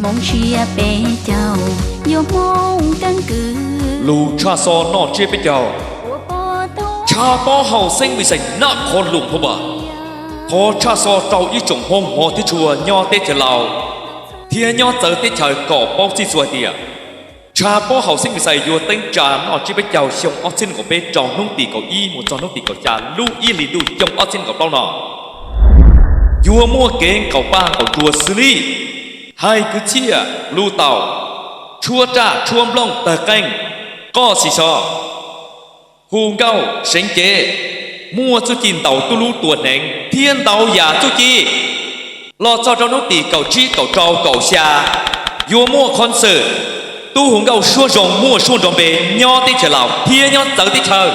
Hmoob Tsiab Peb Caug, yuav Hmoob keeb kwm. Lus tshaj xov noj tsiab peb caug, tshav pob haum xeeb Vis Xais naj qhov luam phab npas. Qhov tshaj xov rau ib tsoom Hmoob hmov thiab tshua nyob teb chaws Laus thiab nyob txawv teb chaws kom paub txhij txhua hais tias tshav pob haum xeeb Vis Xais yuav teeb tsa noj tsiab peb caug xyoo ob txhiab nees nkaum peb rau hnub tim kaum ib mus txog hnub tim kaum xya lub ib hlis ntuj xyoo ob txhiab nees nkaum plaub no. Yuav muaj kev nkaum paj nkaum nruas xws li hais kwv txhiaj, lus taum, tshuab raj tshuab nplooj tawg qeej, qoj xis xos, hu nkauj seev cev, muaj txuj ci ntaus tuj lub tua hneev thiab ntau yam txuj ci. Los txog rau hnub tim kaum tsib kaum rau kaum xya yuav muaj concert, tub hu nkauj suab zoo muaj suab nrov npe nyob teb chaws Laus thiab nyob txawv teb chaws.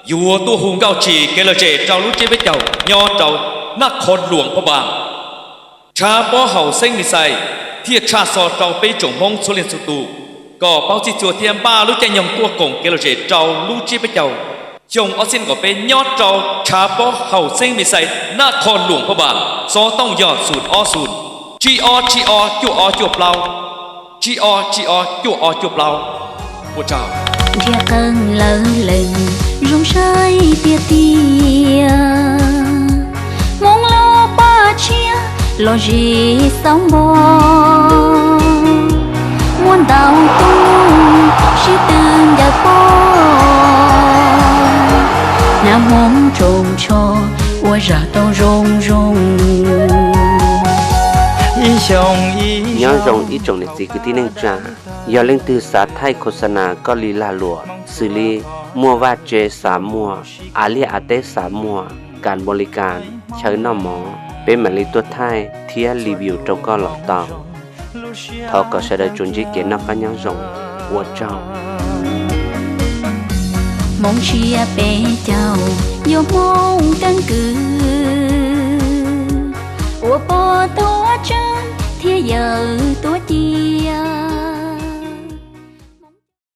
Yuav tuaj hu nkauj tsim kev lom zem rau lub tsiab peb caug nyob rau naj qhov luam phab npas. Tshav pob haum xeeb Vis Xais thiaj tshaj xov rau peb tsoom Hmoob txhua leej txhua tus kom paub txhij txhua thiab npaj lub caij nyoog tuaj koom kev lom zem rau lub tsiab peb caug xyoo ob txhiab nees nkaum peb nyob rau tshav pob haum xeeb Vis Xais naj qhov luam phab npas. Xov tooj yog xum ob xum, tsib ob tsib ob cuaj ob cuaj plaub, tsib ob tsib ob cuaj ob cuaj plaub. Ua tsaug. Nrhiav qee lawv lees zoo saib tiag tiag, Hmoob lub paj tshiab los zem xauv npo, muaj ntau tub sib tw ncaws pob, nab Hmoob tsoos tsho ua zam tau zoo zoo. Nyob zoo ib tsoom niam txiv kwv tij neej tsa, yog leej twg xav thaij khos xa nas koj li lag luam xws li muaj vaj tse xav muag, av liaj av teb xav muag, kas npau li kas, chaw noj mov, peb mam li tuaj thaij thiab review rau koj los tau. Thov kom sawv daws tsuas ntsib kev noj qab nyob zoo. Ua tsaug. Hmoob Tsiab Peb Caug, yuav Hmoob keeb kwm, ua pov